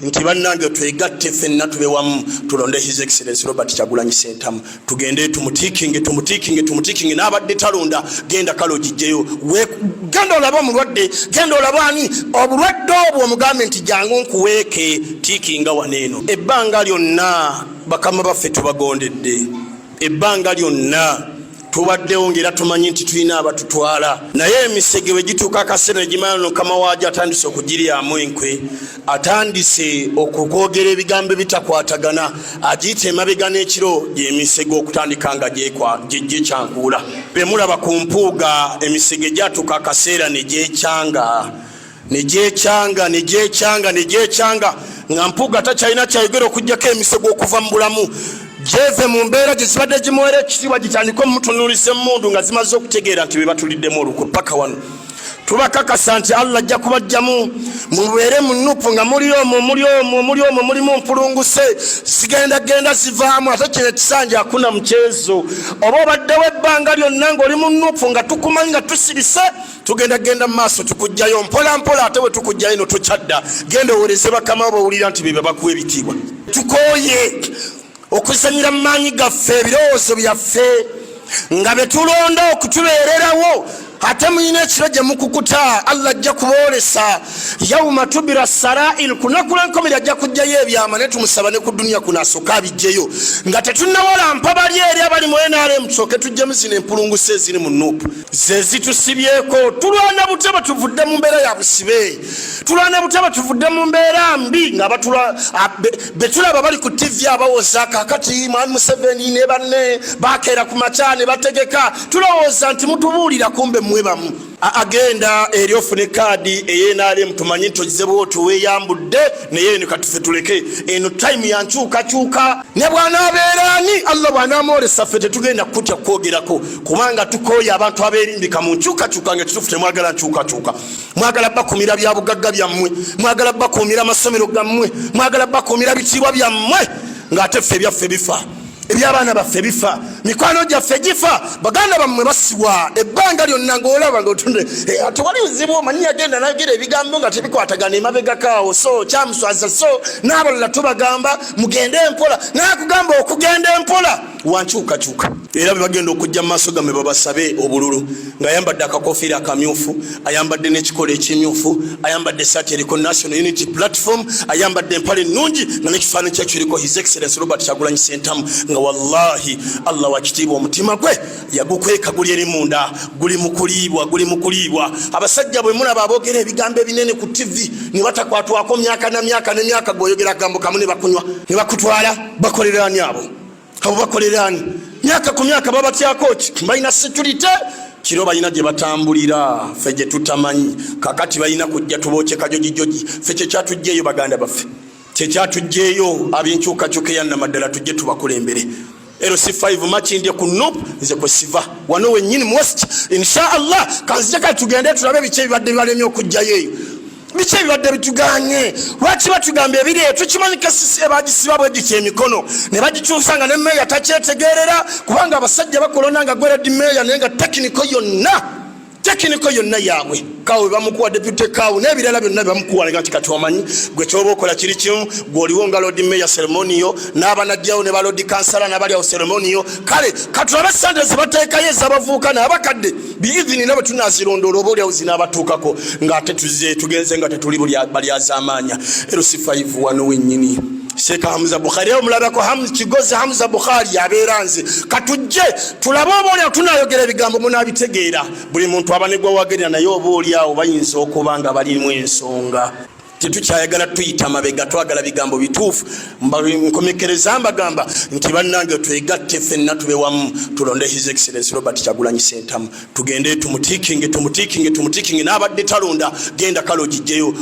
Nti bannange, twegatte ffenna, tube wamu, tulonde His Excellence Robert Kyagulanyi Sentamu. Tugende tumutiikinge, tumutiikinge, tumutiikinge. N'abadde talonda, genda kale ogijjeyo. Genda olabe omulwadde, genda olabe ani obulwadde obwo, omugambe nti jangu nkuweeke tiikinga wano eno. Ebbanga lyonna bakama baffe tubagondedde, ebbanga lyonna tubaddewo ngaera tumanyi nti tulina abatutwala, naye emisege bwe gituuka akaseera negimala, nokama waagyo atandise okugiryamu enkwe, atandise okukwogera ebigambo ebitakwatagana, agiyita emabega n'ekiro, gyemisege okutandika nga gyekyankuula. Bemulaba ku Mpuuga, emisege gyatuuka akaseera negyekyanga, negyekyanga, negyekyanga, negyekyanga, nga Mpuuga takyalina kyayogera okugjako emisego okuva mu bulamu, gyeve mu mbeera gye zibadde gimuwera ekitiibwa, gitandike omutunuulisa emundu nga zimaze okutegeera nti bebatuliddemu olukwe. Paka wano tubakakasa nti Allah ajja kubajjamu, mubeere mu NUP nga muli omwo, muli omwo, muli omwo, mulimu mpulunguse zigenda genda zivaamu. Ate kino ekisanja akuna mukyezo, oba obaddewo ebbanga lyonna ng'oli mu NUP nga tukumanyi nga tusirise, tugenda genda mu maaso tukugjayo mpola mpola. Ate bwe tukugjayo no tokyadda, genda owereze bakama bawulira nti bebe bakuwa ebitiibwa. Tukooye okuzanyira mu maanyi gaffe, ebirowoozo byaffe, nga betulonda okutubeererawo. Ate muyina ekiro gye mukukuta, Allah ajja kuboolesa yauma tubira sarail, kunaku lwenkomere ajja kujjayo ebyama. Naye tumusaba ne ku duniya kuno asooke abijjeyo nga tetunnawalampa bali eri abali mu NRM. Tusooke tujjemu zino empulungusa eziri mu NUP, ze zitusibyeko. Tulwana buteba tuvudde mu mbeera ya busibe, tulwana buteba tuvudde mu mbeera mbi, nga betulaba bali ku TV abawoza kakati mwami Museveni ne banne bakeera ku makya ne bategeka. Tulowooza nti mutubuulira, kumbe mmwe bamu. Agenda eri ofune kaadi ey'e NRM, tumanye nti ogize bwoti weeyambudde. Naye eno katufe tuleke eno time yankyukakyuka. Ne bw'anaabeera ani, Allah bw'anaamwolesa, ffe tetugenda kutya kwogerako, kubanga tukooye abantu abeerimbika mu nkyukakyuka, nga kituufu temwagala nkyukakyuka. Mwagala bakuumira bya bugagga byammwe, mwagala bakuumira amasomero gammwe, mwagala bakuumira bitiibwa byammwe, ng'ate ffe ebyaffe bifa, ebyabaana baffe bifa, mikwano gyaffe gifa, baganda bammwe basibwa ebbanga lyonna ngaolaba ngaotunde tewali buzibu. Omanyi yagenda nayogera ebigambo nga tebikwatagana emabegakaawo, so kyamuswaza. So n'abalala tubagamba mugende empola, nakugamba okugenda empola wankyukakyuka. Era bwe bagenda okujja mu maaso gammwe babasabe obululu, ng'ayambadde akakofiira akamyufu, ayambadde n'ekikolo ekimyufu, ayambadde esaati eriko National Unity Platform, ayambadde empale ennungi nga n'ekifaananyi kyakyo kiriko His Excellence Robert Kyagulanyi Sentamu, nga wallahi Allah wakitiibwa omutima gwe yagukweka, guli eri munda, guli mu kuliibwa, guli mu kuliibwa. Abasajja bwe mulaba aboogera ebigambo ebinene ku TV ne batakwatwako myaka na myaka nemyaka, gweoyogera agambo kamu ne bakunywa ne bakutwala, bakolerani abo? Abo bakolerani? Myaka ku myaka babatyako ki? Balina security, kiro balina gye batambulira, ffe gye tutamanyi. Kakati balina kujja tubookye kajojijoji. Ffe kyekyatujjeeyo, baganda baffe, kyekyatujjeeyo ab'enkyukakyuka eyannamaddala, tujje tubakulembere. LC5 Makindye ku NUP, nze kwe siva wano wennyini mu West, insha Allah. Kanzije kale tugende tulabe biki ebibadde bibalemye okujjayo eyo, biki ebibadde bituganye, lwaki batugamba ebiri eyo. Tukimanyi KCC bagisiba bwe gityo emikono ne bagikyusa nga ne meeya takyetegerera, kubanga abasajja bakolona nga gwe lord meeya, naye nga technical yonna, technical yonna yaabwe. Kawe bamukuwa deputy kawe n'ebirala byonna byebamukuwa nga nti kati omanyi gwe kyoba okola kiri kimu, gweoliwo nga lord mayor ceremonial, n'abanajjawo ne ba lord kansala n'abali awo ceremonial. Kale katulabe sente zebateekayo ez'abavubuka n'abakadde, biidhini nabo tunazirondoola, oba oliawo zinaabatuukako, ng'ate tuze tugenze nga tetuli balyazaamaanya. LC5 wano wennyini, Sheikh Hamza Bukhari omulabako, Kigozi Hamza Bukhari abeera nze. Katujje tulabe oba oliawo tunayogera ebigambo munabitegeera. Buli muntu aba ne gwewagerera, naye oba oliawo bayinza okuba nga balimu ensonga. Tetukyayagala tuyita mabega, twagala bigambo bituufu. Nkomekereza mbagamba nti bannange, twegatte ffenna, tube wamu, tulonde His Excellence Robert Kyagulanyi Sentamu. Tugende tumutiikinge, tumutiikinge, tumutiikinge. N'abadde talonda, genda kale ogijjeyo.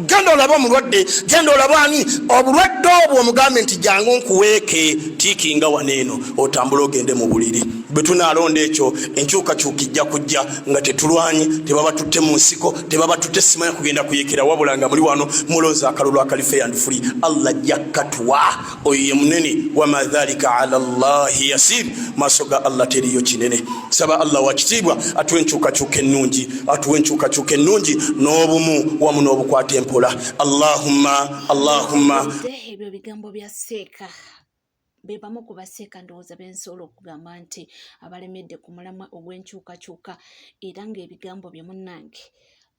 Genda olabe omulwadde, genda olabe ani obulwadde obwo, omugambe nti jangu nkuweeke tiikinga wano eno, otambule ogende mu buliri. Bwe tunaalonda ekyo, enkyukakyuka ijja kujja nga tetulwanye, tebabatutte mu nsiko, tebabatutte simanya kugenda kuyekera, wabula nga muli wano mulonze akalulu akali fair and free. Allah ajja katuwa, oyo ye munene. Wama dhalika ala llahi yasir, maaso ga Allah teriyo kinene. Saba Allah wakitiibwa atuwe enkyukakyuka ennungi, atuwe enkyukakyuka ennungi n'obumu wamu n'obukwata empola. Allahumma Allahumma. Ebyo bigambo bya seeka be bamu ku baseeka ndowooza be nsobola okugamba nti abalemedde ku mulamwa ogw'enkyukakyuka, era ng'ebigambo bye munnange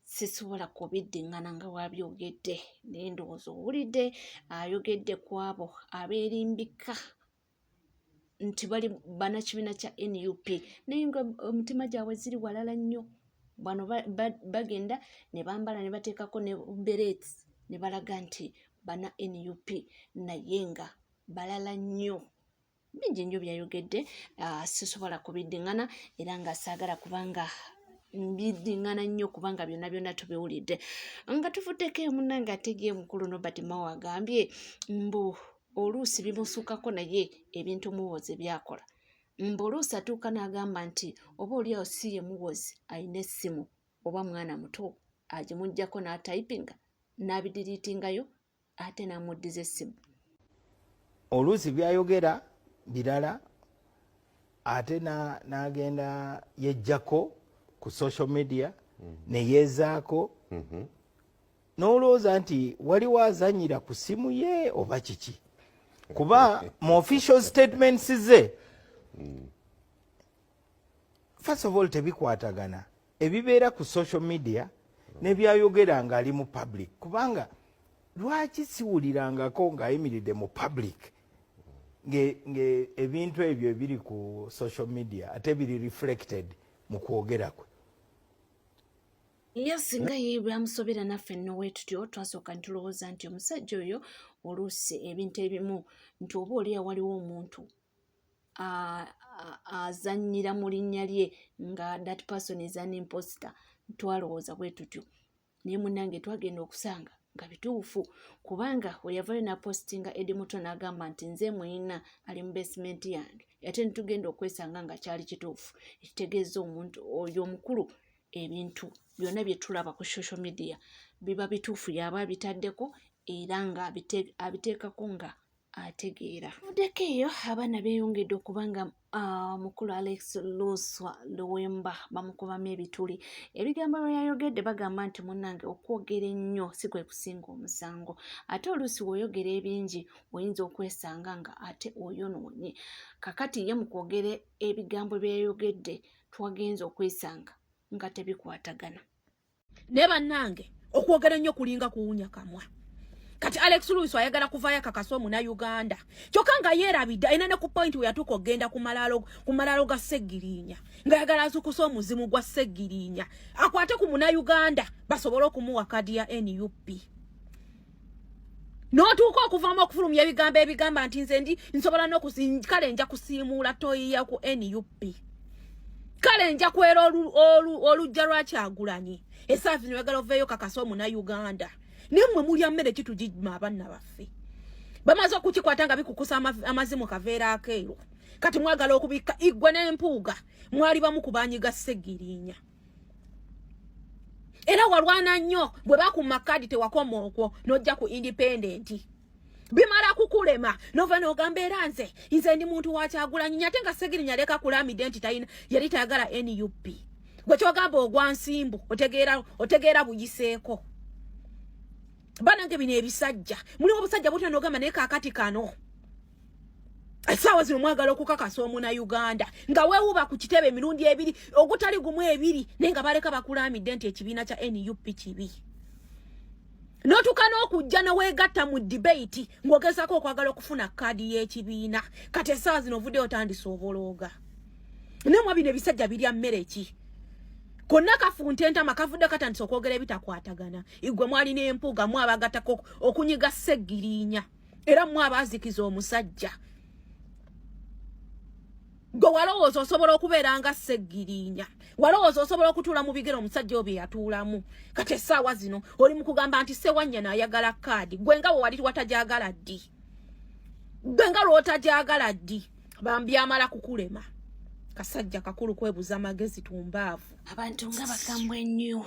sisobola kubiddingana nga wabyogedde, naye ndowooza owulidde ayogedde ku abo abeerimbika nti bali bannakibiina kya nup naye nga omutima gyabwe ziri walala nnyo. Bano bagenda ne bambala ne bateekako ne berets ne balaga nti bana nup naye nga balala nnyo. Bingi nnyo byayogedde, sisobola kubiddingana era nga saagala kubanga mbiddingana nnyo kubanga byonna byonna tubiwulidde. Nga tuvuddeko eyo munnange, ate ye mukulu Nobert Mao agambye mbu oluusi bimusukako naye ebintu Muhoozi byakola, mbu oluusi atuuka n'agamba nti oba oli awo si ye Muhoozi alina essimu oba mwana muto agimuggyako n'atayipinga n'abidiriitingayo ate n'amuddiza essimu. Oluusi byayogera birala ate n'agenda yejjako ku social media neyeezaako n'olowooza nti waliwo azanyira ku simu ye oba kiki, kuba mu official statements ze, first of all, tebikwatagana ebibeera ku social media nebyayogera ng'ali mu public, kubanga lwaki siwulirangako ng'ayimiridde mu public ebintu ebyo ebiri ku social media ate biri reflected mu kwogera kwe? Ye singa ye byamusobera, naffe nno we tutyo twasooka ntulowooza nti omusajja oyo oluusi ebintu ebimu nti oba oli awaliwo omuntu azannyira mu linnya lye nga that person is an imposter. Twalowooza bwe tutyo, naye munnange twagenda okusanga nga bituufu, kubanga we yavayo n'apositinga Eddie Mutwe n'agamba nti nze muyina ali mu basement yange, ate netugenda okwesanga nga kyali kituufu. Ekitegeeza omuntu oyo omukulu ebintu byonna bye tulaba ku social media biba bituufu, yaba abitaddeko era nga abiteekako nga ategeera. Vuddeko eyo, abaana beeyongedde okuba nga mukulu Alex Luswa Luwemba bamukubamu ebituli. Ebigambo bye yayogedde, bagamba nti munnange okwogera ennyo si kwe kusinga omusango, ate oluusi w'oyogera ebingi oyinza okwesanga nga ate oyonoonye. Kakati ye mu kwogera ebigambo bye yayogedde twagenza okwesanga nga tebikwatagana. Naye bannange, okwogera ennyo kulinga kuwunya kamwa. Kati Alex Lewis ayagala kuvaayo akakasa omunauganda, kyokka nga yeerabidde alina ne ku point we yatuuka okugenda ku malaalo ga Seggiriinya ng'ayagala azukusa omuzimu gwa Seggiriinya akwate ku munauganda basobole okumuwa kadi ya NUP, n'otuuka okuvamu okufulumya ebigambo ebigamba nti nze ndi nsobola kale nja kusiimuula toyiya ku NUP, kale nja kwera olujja lwa Kyagulanyi. Esaafi niwagala oveeyo kakasa omunauganda, naye mmwe mulya mmere kitugijma. Abaana baffe bamaze okukikwata nga bikukusa amazimu kaveera akeeru. Kati mwagala okubikka igwe n'empuuga mwali bamu ku banyiga Segiriinya, era walwana nnyo bwe bakuma kaadi. Tewakoma okwo, n'ojja ku independent, bimala kukulema nova n'ogamba era nze ndi muntu wa Kyagulanyi, ate nga Segirinya leka kulamidde nti talina yali tayagala NUP. Gwe kyogamba ogwa nsimbu otegeera, otegeera buyiseeko. Banange, bino ebisajja mulimu obusajja butya n'ogamba, naye kaakati kano essaawa zino mwagala okukakasa omuna Uganda nga weewuba ku kitebe emirundi ebiri ogutali gumu ebiri, naye nga baleka bakulamidde nti ekibiina kya NUP kibi, n'otuuka n'okujja neweegatta mu debate ng'ogezaako okwagala okufuna kaadi y'ekibiina. Kati essaawa zino ovuddeyo otandise obolooga. Naye mwa bino ebisajja birya mmere ki? Konna kafunta entama, kavudde katandise okwogera ebitakwatagana. Igwe mwalina empuuga, mu abagattako okunyiga Seggiriinya, era mmwe abaazikiza omusajja. Gwe walowooza osobola okubeera nga Seggiriinya, walowooza osobola okutuula mu bigere omusajja oyo bye yatuulamu. Kati essaawa zino oli mu kugamba nti Sewanyana ayagala kaadi. Gwe nga we wali watajagala ddi? Gwe nga lw'otajagala ddi? Bambi, amala kukulema kasajja kakulu kwebuza magezi, tumbaavu. Abantu nga bakambwe nnyo.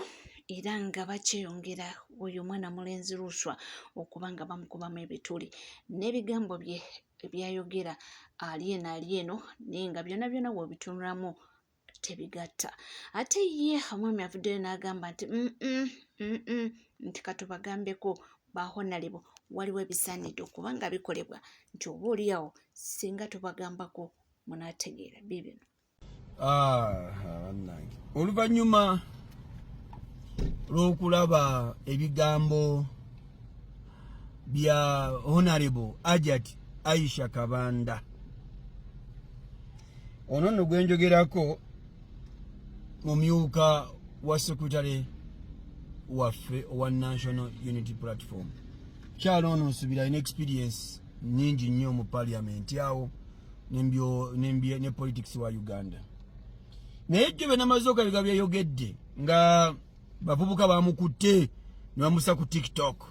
era nga bakyeyongera oyo omwana mulenzi Luswa okuba nga bamukubamu ebituli n'ebigambo bye byayogera ali eno ali eno, naye nga byonna byonna bw'obitunulamu tebigatta. Ate ye omwami avuddeyo n'agamba nti nti katubagambeko ba honalebo, waliwo ebisaanidde okuba nga bikolebwa nti oba oliawo singa tubagambako munaategeera biibino. Ah, bannange, oluvannyuma lw'okulaba ebigambo bya Honorable Ajat Aisha Kabanda, ono nno gwenjogerako mumyuka wa secretary waffe owa National Unity Platform, kyalo ono nsubira alina experience nyingi nnyo mu parliament awo ne politics wa Uganda. Naye jjo byenamaze okabiga byeyogedde nga bavubuka bamukutte ne bamusa ku TikTok.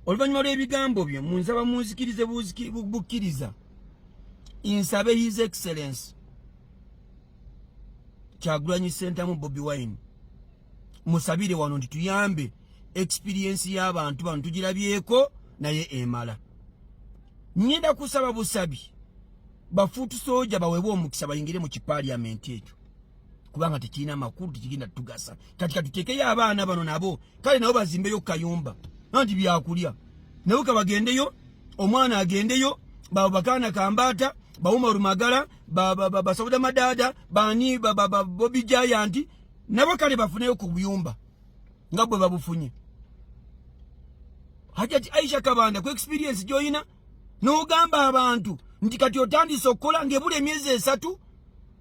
Oluvannyuma lw'ebigambo byo munsaba munzikirize bukkiriza nsabe His Excellence Kyagulanyi Ssentamu Bobi Wine, musabire wano nti tuyambe experience y'abantu bano tugirabyeko naye emala. Ngenda kusaba busabi bafuutu soja baweebwe omukisa bayingire mu kipaliamenti ekyo, kubanga tekirina makulu, tekigenda tugasa. Kati katuteekeyo abaana bano nabo, kale nabo bazimbeyo kayumba anti byakulya, nabo kabagendeyo, omwana agendeyo, bakaana kambaata, bawuma rumagala, basawuda madaada, bani Bobi Giant, nabo kale bafuneyo ku buyumba nga bwe babufunye. Hajati Aisha Kabanda, ku experience gy'olina n'ogamba abantu nti kati otandise okukola ng'ebula emyezi 3,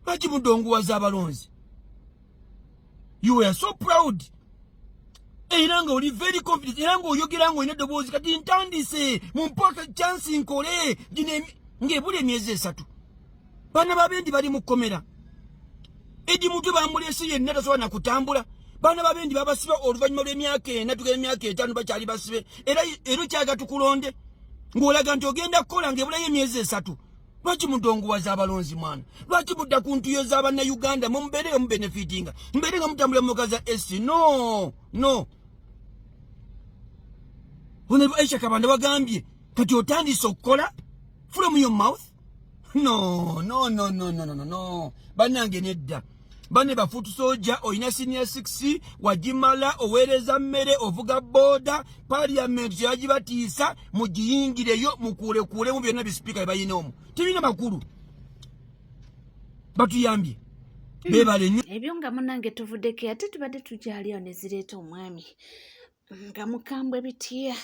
lwaki mudongowaza abalonzi? You were so proud era nga oli very confident, era ng'oyogera ng'olina eddoboozi, kati ntandise, mumpaka chance nkole gino ng'ebula emyezi 3. Baana babendi bali mu kkomera, Edi Mutwe bamulese yenna tasobola nakutambula. Baana babendi babasiba oluvannyuma lw'emyaka 4, tugenda emyaka 5 bakyali basibe, era era okyaga tukulonde ng'olaga nti ogenda kukola ng'ebulayo emyezi 3. Lwaki mudongowaza abalonzi mwana? Lwaki mudda ku ntuyo z'abannayuganda? Mumubeere nga mubenefitinga, mubeere nga mutambula mu motoka za AC. No, no. Honorable Aisha Kabanda, wagambye kati otandise okukola from your mouth. No, no, no, no, no, no, no. Bannange nedda. Bane bafutu soja, olina senior 6 wagimala, oweereza mmere, ovuga boda, parliament teyagibatiisa, mugiyingireyo mukuulekuulemu byonna bisipiika bye balina omwo tebirina makulu, batuyambye, beebale nnyo. Ebyo nga munnange tuvuddeko, ate tubadde tukyali awo ne zireeta omwami nga mukambwe bitya,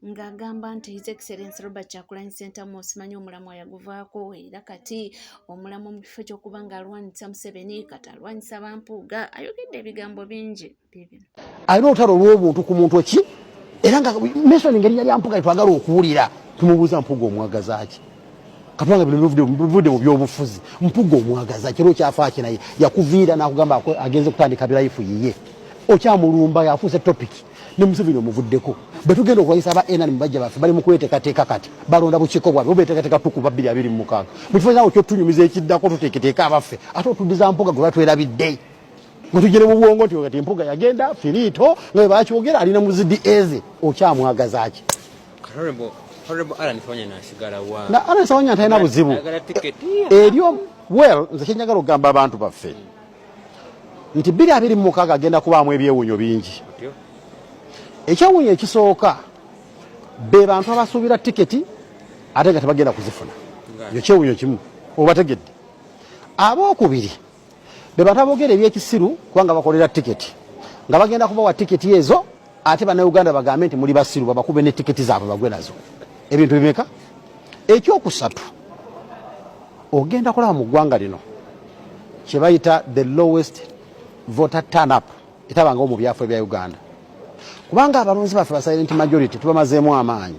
ng'agamba nti His Excellence Robert Kyagulanyi Ssentamu osimanyi omulamwa yaguvaako, era kati omulamwa mu kifo ky'okuba ng'alwanyisa Museveni kati alwanyisa Bampuuga. Ayogedde ebigambo bingi bibino. Alina olutalo olw'obuntu ku muntu ki, era nga mentioning erinnya lya Mpuga twagala okuwulira. Tumubuuza, Mpuga omwagaza ki? Katubanga bino bivudde mu byobufuzi. Mpuga omwagaza ki? Era okyafa ki naye? Yakuviira n'akugamba agenze kutandika birayifu yiye, okyamulumba, yafuuse topic. Ne Museveni omuvuddeko. Bwe tugenda okulwanyisa aba NRM, bajja baffe bali mu kweteekateeka, kati balonda bukiiko bwabwe, beteekateeka tukuba 2026. Mu kifo kyawo kyotunyumiza ekiddako, tuteeketeeka abaffe, ate otuddiza Mpuga gwe batwerabidde, nga tugere mu bwongo nti kati Mpuga yagenda finito, nga bwe bakyogera alina muzidi eze. Okyamwagaza ki? Na Alan Sawanya talina buzibu eryo. Well, nze kyenjagala okugamba abantu baffe nti 2026 agenda kubaamu ebyewuunyo bingi. Ekyewuunyo ekisooka, be bantu abasuubira tiketi ate nga tebagenda kuzifuna. Ekyo kyewuunyo kimu obategedde. Abookubiri be bantu aboogera ebyekisiru kubanga bakolera tiketi, nga bagenda kubawa tiketi ezo, ate bannayuganda bagambe nti muli basiru, babakube ne tiketi zaabwe bagwe nazo. Ebintu bimeka? Ekyokusatu, ogenda kulaba mu ggwanga lino kye bayita the lowest voter turn up etabangawo mu byafo ebya Uganda, kubanga abalonzi baffe ba silent majority tubamazeemu amaanyi,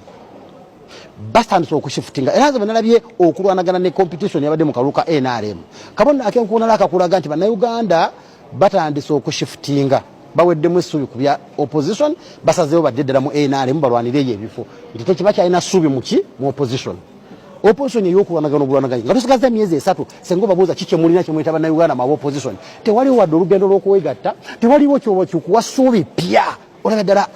batandise okushifutinga. Era nze bwenalabye okulwanagana ne competition yabadde mu kalulu ka NRM, kabona akenkuunala akakulaga nti bannayuganda batandise okushifutinga, baweddemu essuubi ku bya opposition, basazeewo badde ddala mu NRM balwanire eyo ebifo, nti tekiba kyalina ssuubi muki mu opposition. Opposition ey'okulwanagana obulwanaganyi nga tusigaza emyezi esatu, senga obabuuza ki kyemulina kyemuyita Bannayuganda mu opposition, tewaliwo wadde olugendo lw'okwegatta, tewaliwo kyokuwa ssuubi ppya. Olaba ddala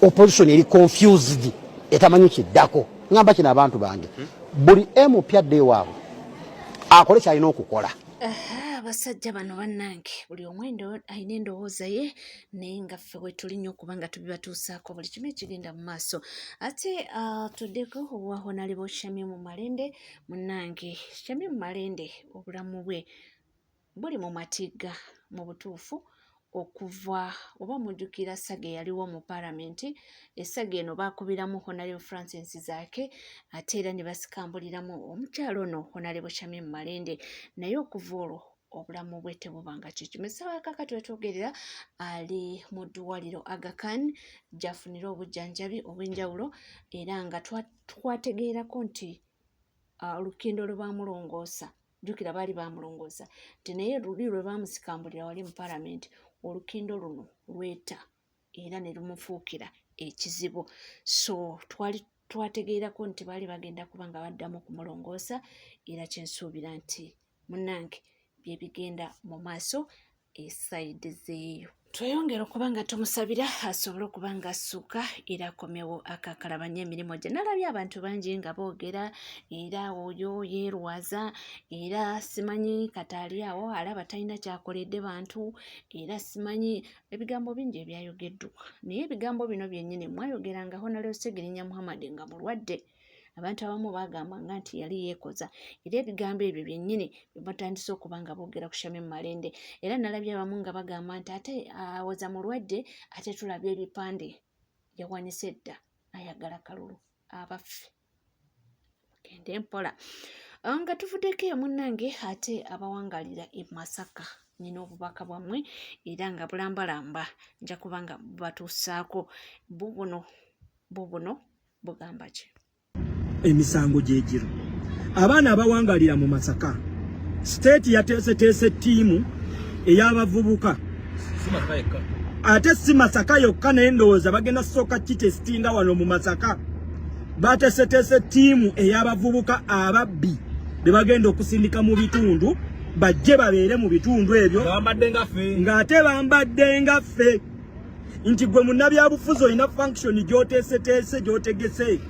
opposition eri confused, etamanyi kiddako. Ngamba kino abantu bange, buli MP adde ewaabwe akole kyalina okukola. Abasajja bano bannange, buli omu alina endowooza ye, naye nga ffe wetuli nnyo okuba nga tubibatuusaako buli kimu ekigenda mu maaso. Ate tuddeko owa Honourable Shamim Malende. Munnange Shamim Malende obulamu bwe buli mu matigga mu butuufu, okuva oba mujjukira saga eyaliwo mu Palamenti. Essaga eno baakubiramu Honourable Francis Zaake, ate era ne basikambuliramu omukyalo ono Honourable Shamim Malende, naye okuva olwo obulamu bwe tebubanga kyekimu. Essaawa kakati wetwogerera ali mu ddwaliro Aga Khan gy'afunira obujjanjabi obw'enjawulo, era nga twategeerako nti olukindo lwe baamulongoosa, jjukira baali baamulongoosa nti naye luli lwe baamusikambulira wali mu Palamenti, olukindo luno lweta era ne lumufuukira ekizibu. So twali twategeerako nti baali bagenda kuba nga baddamu okumulongoosa, era kyensuubira nti munnange bye bigenda mu maaso esayidi zeeyo. Tweyongera okuba nga tumusabira asobole okuba nga assuuka era akomewo akakalabanya emirimu gye. Nalabye abantu bangi nga boogera, era oyo yeerwaza, era simanyi kati ali awo alaba talina kyakoledde bantu, era simanyi ebigambo bingi ebyayogeddwa. Naye ebigambo bino byennyini mwayogeranga Honorable Ssegirinya Muhammad nga mulwadde. Abantu abamu baagambanga nti yali yeekoza, era ebigambo ebyo byennyini bye batandise okuba nga boogera ku Shamim Malende. Era nalabye abamu nga bagamba nti ate awoza mulwadde, ate tulabye ebipande yawanise dda, ayagala kalulu. Abaffe, gende mpola. Nga tuvuddeko eyo munnange, ate abawangalira e Masaka, nina obubaka bwammwe era nga bulambalamba, nja kuba nga bubatuusaako. Bubuno bubuno bugamba ki? Emisango gyegiro abaana abawangalira mu Masaka, state yateeseteese ttiimu ey'abavubuka, ate si Masaka yokka, naye ndowooza bagenda sooka kitesitinga wano mu Masaka. Bateeseteese ttiimu ey'abavubuka ababbi be bagenda okusindika mu bitundu, bajje babeere mu bitundu ebyo ng'ate bambadde nga ffe, nti gwe munnabyabufuzi olina function gy'oteeseteese, gy'otegese,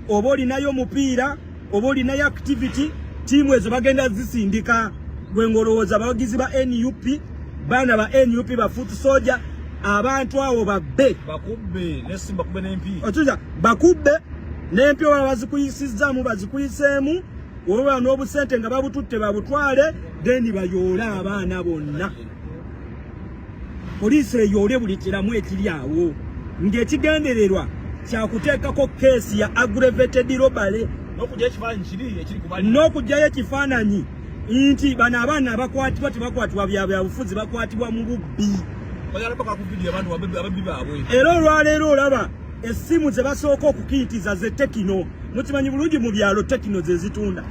oba olinayo omupiira oba olinayo activity, ttiimu ezo bagenda zisindika. Gwe ng'olowooza abawagizi ba NUP, baana ba NUP, ba foot soldier, abantu awo babbe, otuza bakubbe n'empi, oba bazikuyisizzaamu bazikuyiseemu, oba n'obusente nga babututte babutwale, then bayoole abaana bonna. Poliisi eyoole buli kiramu ekiri awo ng'ekigendererwa kyakuteekako keesi ya aggravated robbery n'okugyayo ekifaananyi nti bano abaana abakwatibwa tebakwatibwa bya byabufuzi, bakwatibwa mu bubbi. Era olwaleero olaba essimu ze basooka okukiyitiza ze Tecno. Mukimanyi bulungi mu byalo Tecno ze zitunda.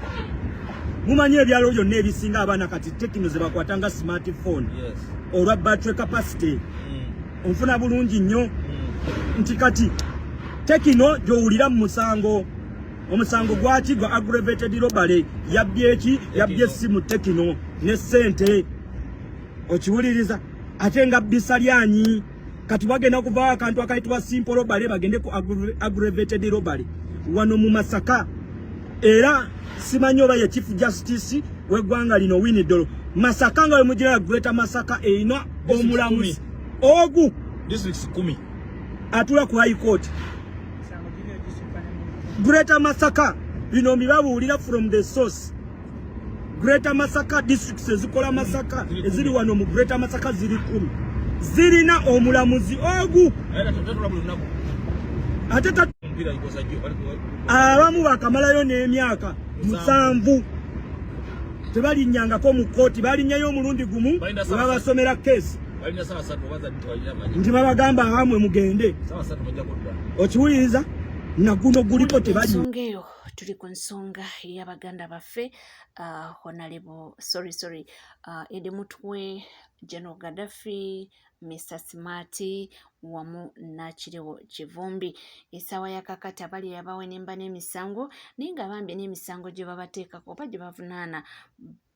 Mumanyi ebyalo byonna ebisinga abaana kati Tecno ze bakwata nga smartphone olwa battery capacity. Onfuna bulungi nnyo nti kati Tecno gy'owulira mu musango, omusango gwaki? Gwa aggravated robbery. Yabbye eki? Yabbye essimu Tecno ne ssente. Okiwuliriza ate nga bbisa lyanyi. Kati bagenda kuvaawo akantu akayitibwa simple robbery, bagende ku aggravated robbery wano mu Masaka. Era simanyi oba ye Chief Justice w'eggwanga lino Owiny Dollo, Masaka nga wemugira Greater Masaka erina omulamuzi ogu atula ku High Court Greater Masaka. Bino mbibabuulira from the source. Greater Masaka, districts ezikola Masaka eziri wano mu Greater Masaka ziri 10, zirina omulamuzi ogu, ate abamu bakamalayo n'emyaka 7 tebalinnyangako mu kkooti. Balinnyayo omulundi gumu babasomera keesi nti babagamba abamwe mugende. Okiwuliriza naguno guliko tebali. Ensonga eyo, tuli ku nsonga y'abaganda baffe, Honorable, sorry, sorry, Eddie Mutwe, General Gaddafi. Mr Smart wamu n'Akiriwo Kivumbi. Essaawa ya kakati abali abawenemba n'emisango naye nga bambi n'emisango gye babateekako oba gye bavunaana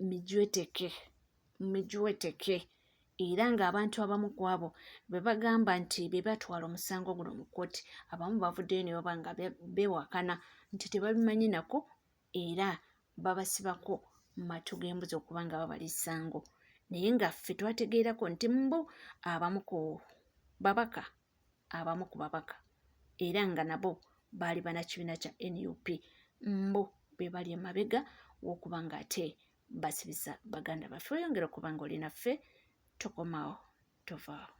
mijweteke mijweteke era ng'abantu abamu ku abo be bagamba nti be batwala omusango guno mu kkooti abamu bavuddeyo ne baba nga beewakana nti tebabimanyi nako era babasibako matu g'embuzi okuba nga babala essango naye nga ffe twategeerako nti mbu abamu ku babaka abamu ku babaka era nga nabo baali banakibiina kya nup mbu be bali emabega w'okuba nga ate basibisa baganda baffe weyongera okuba nga oli naffe tokomaawo tovaawo.